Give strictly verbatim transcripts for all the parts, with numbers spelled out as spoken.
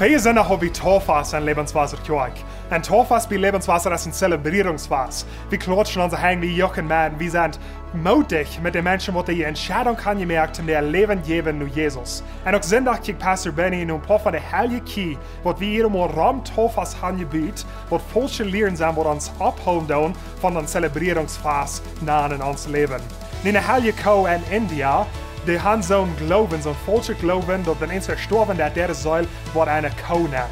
Hia sent noch wie Taufas en Lebenswasser Kjoakj. En Taufas bie Lebenswasser es en Zelebrierungsfast. Wie klatschen onse Henj, wie juchen met, wie sent moodich met de Menschen, waut dee Entscheidunk han jemoakt, om äa Läwen jäwen no Jesus. En uk Sindach kjikjt Pastor Benny no een poa von de heilje Kjie, waut wie hia mol rom Taufas han jebut, waut faulsche Lieren sent, waut ons aufhoolen doonen von een Zelebrierungsfast no en ons Läwen. Nu, ne heilje Koo en India, dee han soon Gloowen, soon faulschen Gloowen, daut wan eena stoawen deit, daut dee Seel woat eene Koo nenn.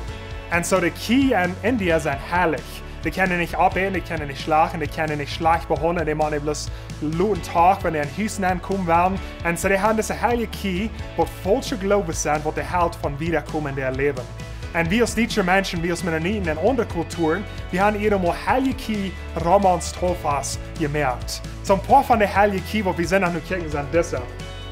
En soo de Kjie en India sent heilich. Dee kjennen nich opäten, dee kjennen nich schlachten, dee kjennen nich schlajcht behaundlen, dee motten bloos loten Tag, wan dee en Hus nenkomen wellen. En soo dee han dise heilje Kjie, waut faulsche Gloowen sent, waut dee helt von wadakomen en äa Läwen. En wie aus dietsche Menschen, wie aus Mennoniten en aundre Kulturen, wie han hia mol heilje Kjie rom ons Taufas jemoakt. Soon poa von de heilje Kjie, waut wie sent noch no kjikjen, sent dise.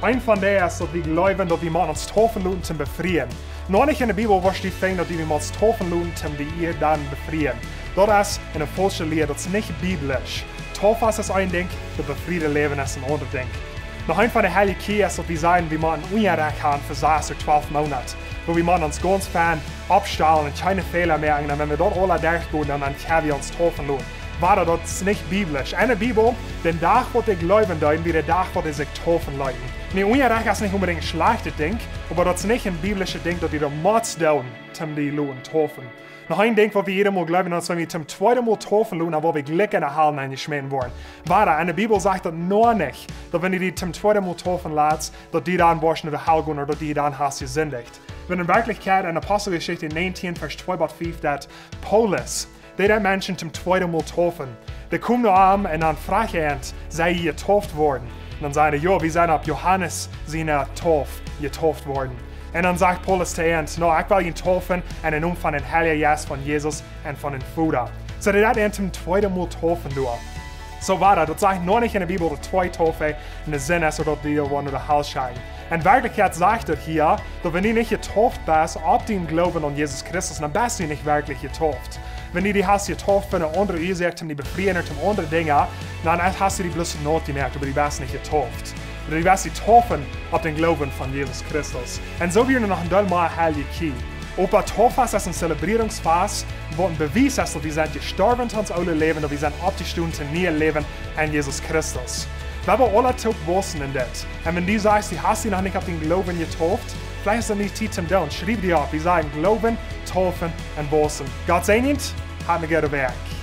Een von dee es, daut wie gloowen, daut wie motten ons taufen loten toom befrieen. Noch nich en de Bibel woascht du finjen, daut wie motten ons taufen loten toom die Ea dan befrieen. Daut es eene faulsche Lia, daut es nich biblisch. Taufas es een Dinkj, daut befriede Läwen es een aundret Dinkj. Noch een von de heilje Kjie es, daut wie sajen, wie motten Unjarecht han fa sas ooda twalf Moonat. Wua wie motten ons gaunz fein oppstalen un kjeene Fäla moaken. En wan wie daut aula derchgonen, dan, dan kjenn wie ons taufen loten. Oba daut es nich biblisch. En de Bibel, dän Dach, waut dee gloowen deeden, wia de Dach, waut dee sikj taufen leeten. Nu, Unjarecht es nich onbedinjt een schlajchtet Dinkj, oba daut es nich een biblischet Dinkj, daut wie daut motten doonen, toom die loten taufen. Noch een Dinkj, waut wie hia mol gloowen, daut wan wie toom tweeden Mol taufen loten, dan woa wie jlikj en de Hal nenjeschmäten woaren. Oba en de Bibel sajcht daut noch nich, daut wan du die toom tweeden Mol taufen latst, daut du dan woascht no de Hal gonen ooda daut du dan hast jesindicht. Wan en Werkjlichkjeit en Aposteljeschicht näajentieen, Varsch twee bat fief, daut Paulus, dee deed Menschen toom tweeden Mol taufen. Dee kjeemen no am un dan fruach hee an: "Sent jie jetauft worden?" Un dan säden dee: "Jo, wie sent opp Johanes siene Tauf jetauft worden." Un dan sajcht Paulus to an: "No, ekj well junt taufen en dän Nomen von dän Heiljen Jeist, von Jesus un von dän Voda." Soo dee deed an toom tweeden Mol taufen doa. Soo wia daut, daut sajcht noch nich en de Bibel, daut twee Taufen een Senn es, ooda daut dee woaren no de Hal schekjen. En Werkjlichkjeit sajcht daut hia, daut wan du nich jetauft best opp dän Gloowen aun Jesus Christus, dan best du nich werkjlich jetauft. Wan du die hast jetauft fa eene aundre Uasoak, om die befrieen ooda om aundre Dinja, dan hast du die bloos naut jemoakt, oba du best nich jetauft. Ooda du best die taufen opp dän Gloowen von Jesus Christus. En soo wia noch een Deel mea heilje Kjie. Oba Taufas es een Zelebrierungsfast, waut een Bewies es, daut wie sent jestorwen to ons oolet Läwen, daut wie sent oppjestonen to een nieet Läwen en Jesus Christus. Wie haben aula toop wausen en dit. En wan du sajchst, du hast die noch nich opp dän Gloowen jetauft, veleicht es daut nu Tiet toom doonen. Schriew die opp. Wie sajen: Gloowen, taufen un wausen. Gott säajent, hab eene goode Wäakj.